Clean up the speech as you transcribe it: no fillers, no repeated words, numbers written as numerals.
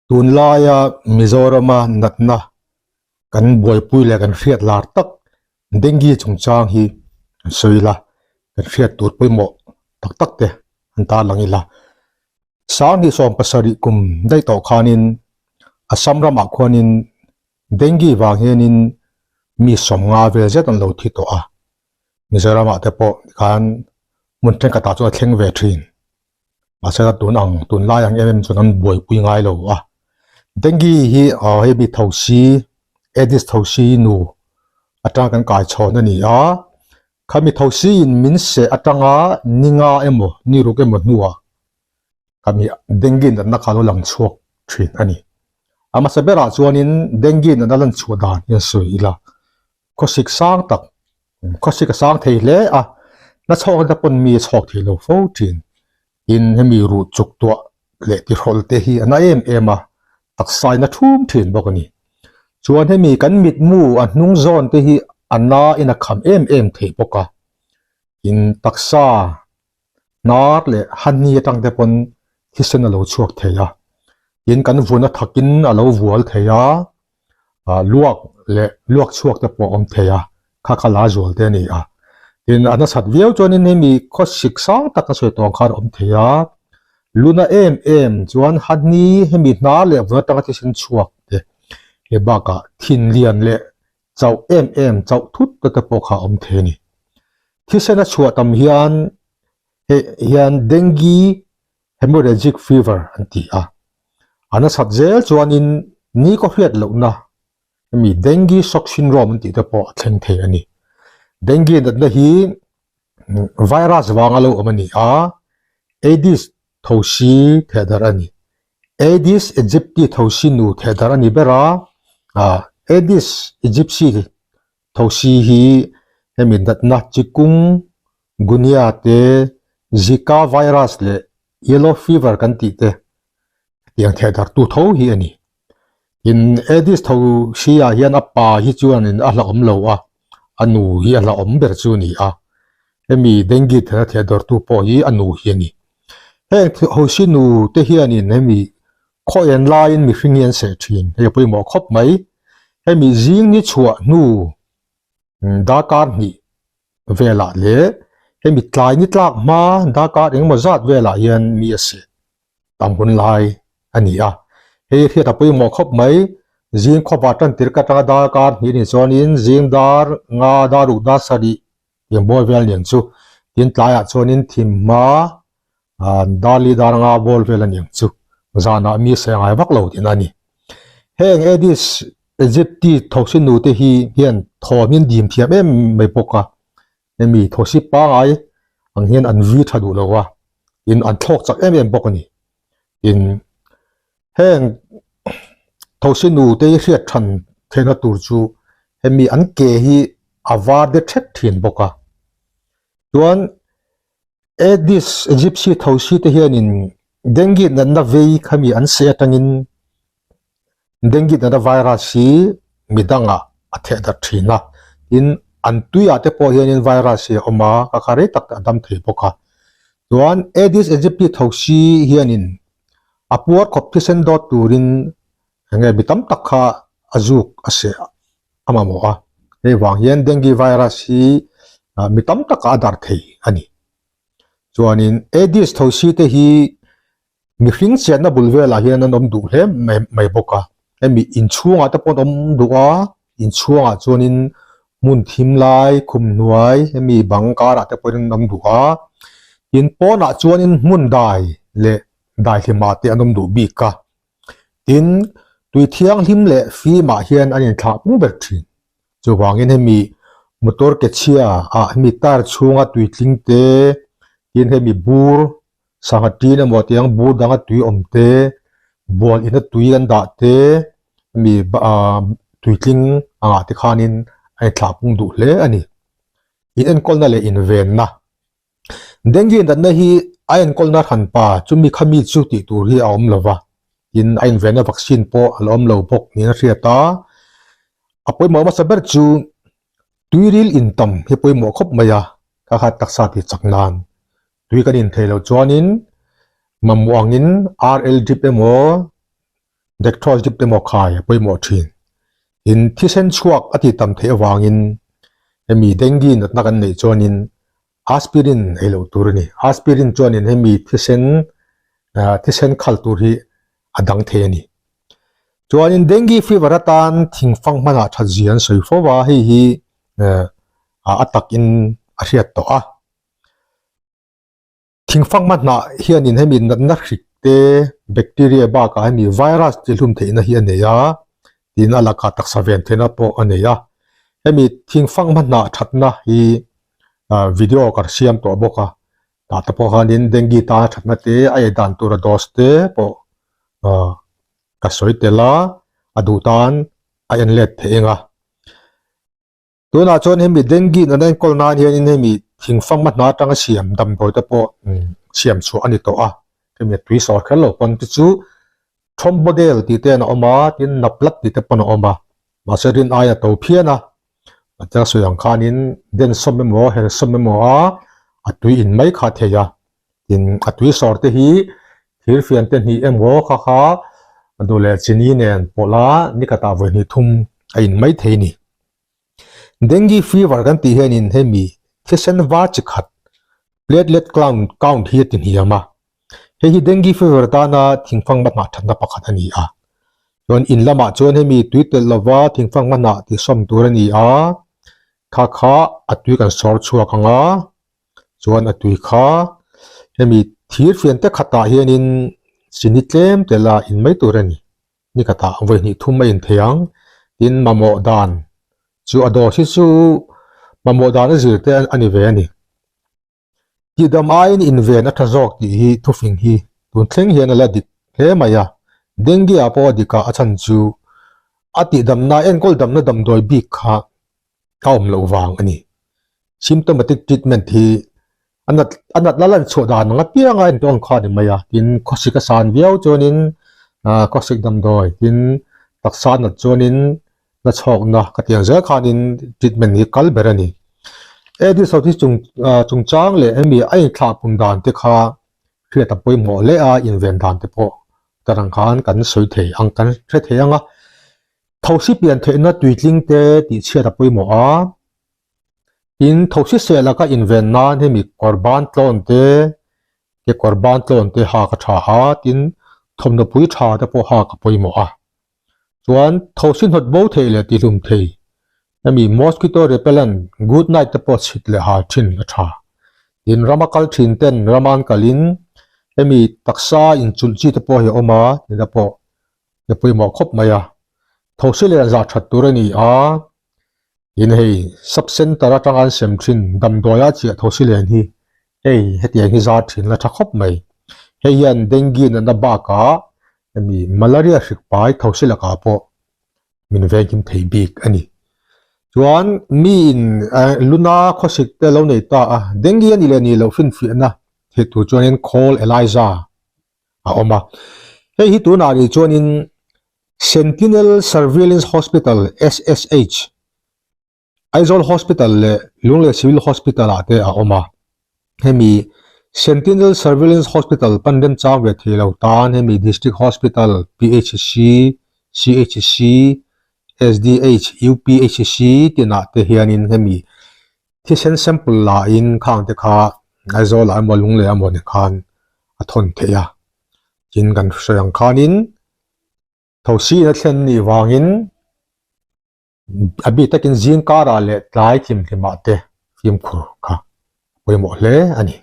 Tunlaia Mizorama natna kan buaipui leh kan hriat lar tak Dengue chungchang hi an sawi ila, kan hriat tur pawimawh tak tak te an tarlang ila. Sanghnih 70 kum daih tawh khanin Assam ramah khuanin Dengue vang hianin mi 50 vel zet an lo thi tawh a, Mizoramah te pawh tikhan hmun thenkhatah chuan a thleng ve thin. Mahse tun ang tunlai ang em em chuan an buaipui ngai lo a. Dengue hi aw hei mi thosi Aedes thosi nu atanga kan kai chhawn a ni a. Khami thosi in min seh atanga ni nga emaw ni ruk emaw hnuah khami dengue natna kha a lo lang chhuak thin a ni. A hmasa berah chuanin dengue natna lan chhuah dan hi an sawi ila. Khawsik sang tak, khawsik a sang thei hle a, na chhawk nata pawn mi a chhawk thei lo fo thin. Tin, hemi ruh chuk tuah leh tihrawlh te hi a na em em a, taksa in a thum thin bawk a ni. Chuan hemi kan mitmu a hnung zawn te hi a na in a kham em em thei bawk a. Tin, taksa hnar leh hani atang te pawn thisen a lo chhuak thei a. Tin, kan vun a thakin a lo vual thei a. ah luak leh luak chhuak te pawh a awm thei a, kha kha la zual te a ni a. Tin, a nasat viau chuanin hemi khawsik sang tak a sawi tawh ang khan a awm thei a, luna em em chuan hani hemi hnar leh vun atanga thisen chhuak te hei bakah thin lian leh chauh em em chauh thut te te pawh kha a awm thei a ni. Thisen a chhuah tam hian hei hian dengue Hemorrhagic fever an ti a. A nasat zel chuanin ni kaw hriat lohna hemi dengue shock syndrome an tih te pawh a thleng thei a ni. Dengue natna hi virus vanga lo awm a ni a, Aedes thosi thehdarh a ni. Aedes aegypti thosi nu thehdarh a ni ber a, Aedes aegypti thosi hi hemi natna chikung Gunia te, Zika virus leh Yellow fever kan tih te hetiang theh darhtu tho hi a ni. Tin, Aedes tho hri ah hian a pa hi chuanin a hlauhawm lo a, a nu hi a hlauhawm ber chu a ni a. Hemi dengue thehna theh darhtu pawh hi a nu hi a ni. Heng hosi nu te hianin hemi khaw en laiin mihring hi an seh thin, hei a pawimawh khawp mai. Hemi zing ni chhuah hnu darkar hnih velah leh hemi tlai ni tlak hma darkar engemaw zat velah hian mi a seh tam hun lai a ni a, hei hriat a pawimawh khawp mai, zing khawpa tan tir ka atanga darkar hnih ni chuanin zing dar nga dar ruk dar sarih tiang bawl vel nen chu tin tlaiah chuanin thim hma ah darli dar nga bawl vel a niang chu zanah mi a seh ngai vak lo tihna a ni. Heng Aedes aegypti thosi nu te hi hian thawm hi an dim thiam em mai bawk a, hemi thosi pangai ang hian an vi tha duh lo a, tin an thlawk chak em em bawk a ni. Tin heng thosi nu te hi hriat than theihna tur chu hemi an ke hi a var de thet thin bawk a, chuan Aedes aegypti thosi te hianin dengue natna vei khami an seh atangin Dengue natna virus hi midangah a theh darh thin a, tin an tuiah te pawh hianin virus hi a awm a, ka kha rei tak a dam thei bawk a. Chuan Aedes aegypti thosi hianin a puar khawp thisen dawt turin eng nge mi tam tak kha a zuk a seh a mamawh a, hei vang hian dengue virus hi mi tam takah a darh thei a ni. Chuanin Aedes thosi te hi Mihring chiatna bul velah hian an awm duh hle mai bawk a, hemi inchhungah te pawh an awm duh a, inchhungah chuanin hmun thim lai, khum hnuai, hemi bang karah te pawhin an awm duh a, tin pawnah chuanin hmun dai leh daihlimah te an awm duh bik a, tin tui thianghlim leh fimah hian an inthlah pung ber thin. Chuvangin hemi motor ke chhia ah hemi tyre chhunga tui tling te, tin hemi bur Sangha tin emaw tiang bur danga tui awm te, bual ina tui an dah te, mi ah tuitling angah te khanin a inthlah pung duh hle a ni. In enkawlna leh invenna. Dengue natna hi a enkawlna hranpa chumi khami chu tih tur hi a awm lo va, tin a invenna vaccine pawh a la awm lo bawk niin a hriat a. A pawimawh hmasa ber chu tuiril intam hi pawimawh khawp mai a, kha kha taksa tih chak nan Tui kan in theih loh chuanin mamawh angin RL drip emaw. Dextrose drip emaw khai a pawimawh thin. Tin, thisen chhuak a tih tam theih avangin hemi dengue natna kan neih chuanin aspirin ei loh tur a ni. Aspirin chuanin hemi thisen thisen khal tur hi a dang thei a ni. Chuanin dengue fever atan thingfang hmanah that zia an sawi fo a, hei hi a takin a hriat tawh a. Thingfang hmanah hianin hemi natna hrik te, bacteria bakah hemi virus chi hlum theihna hi a nei a, tin a lakah taksa ven theihna pawh a nei a. Hemi thingfang hmanah thatna hi video ka siam tawh bawk a, tah te pawh khanin dengue tana thatna te, a ei dan tura dose te pawh ka sawi tel a, a duh tan a en let theih eng a. Tunah chuan hemi dengue an enkawl nan hianin hemi thingfangma hna atanga siam damdawi te pawh siam chhuah a ni tawh a, hemi a tui sawr kher lo pawn te chu Thrombodel tih te an awm a, tin Naplat tih te pawn a awm a, mahse rin aia to phian a, a sawi ang khanin densawm emaw helsawm emaw a a tui in mai kha thei a, tin a tui sawr te hi thirfian te hnih emaw kha kha duh leh chini nen pawlh a nikhatah vawi hnih thum a in mai thei a ni. Dengue fever kan tih hianin hemi thisen var chi khat platelet count hi a ti hniam a, hei hi dengue fever tana thingfang hmanah thatna pakhat a ni a. Chuan in lamah chuan hemi tui telh lova thingfang hmanah tihsawm tur a ni a, kha kha a tui kan sawr chhuak ang a, chuan a tui kha hemi thir fian te khatah hianin chini tlem tel a in mai tur a ni. Ni khatah vawi hnih thum a in thei ang tin mamawh dan chu a dawr hi chu mamawh dan a zir te a ni ve a ni. Tihdam aiin inven a tha zawk tih hi thufing hi tun thleng hian a la dik hle mai a, dengue ah pawh a dik a a chhan chu a tihdamna enkawl damna damdawi bik kha a awm loh vang a ni. Symptomatic treatment hi a nat a natna lan chhuah dan ang apianga en tawn kha a ni mai a, tin khawsik a san viau chuanin ah khawsik damdawi tin taksa a nat chuanin la chhawkna ka tih ang zel khanin treatment hi kal ber a ni. Aedes ho hi chung ah chungchang leh hemi a inthlah pun dan te kha hriat a pawimawh hle a, inven dan te pawh tarang khan kan sawi thei ang kan hre thei ang a. Thosi pian theihna tuitling te tih chhiat a pawimawh a, tin thosi seh laka inven nan hemi kawr ban tlawn te, kekawr ban tlawn te hak a tha a, tin thawmhnaw pui tha te pawh hak a pawimawh a. Chuan thosi hnawt bo thei leh tihlum thei hemi mosquito repellent good night te pawh chhit leh hal thin a tha. Tin rama kal thin ten rama an kalin hemi taksa inchulh chi te pawh hi a awm a, tin te pawh a pawimawh khawp mai a, thosi leh zah that tur a ni a, tin hei sub center atanga an sem thin damdawi a chiah thosi len hi hei hetiang hi zar thin la tha khawp mai, hei hian dengue natna bakah hemi malaria hrik pai thosi lakah pawh min venghim thei bik a ni. Chuan miin luna khawsik te lo nei ta a, dengue a ni leh ni loh hrinfiahna theih tur chuanin call Eliza a awm a. Hei hi tunah ni chuanin Sentinel Surveillance Hospital, SSH, Aizawl Hospital leh Lunglei Civil Hospital ah te a awm a. Hemi Sentinel Surveillance Hospital pan remchang ve thei lo tan hemi District Hospital, PHC, CHC, SDH, UPHC tinah te hianin hemi Thisen sample la in khang te kha Aizawl ah emaw Lunglei emaw ni khan a thawn theih a, tin kan hre ang khanin thosi in a thlen nih vangin a bik takin zing karah leh tlai thimhlimah te fimkhur kha a pawimawh hle a ni.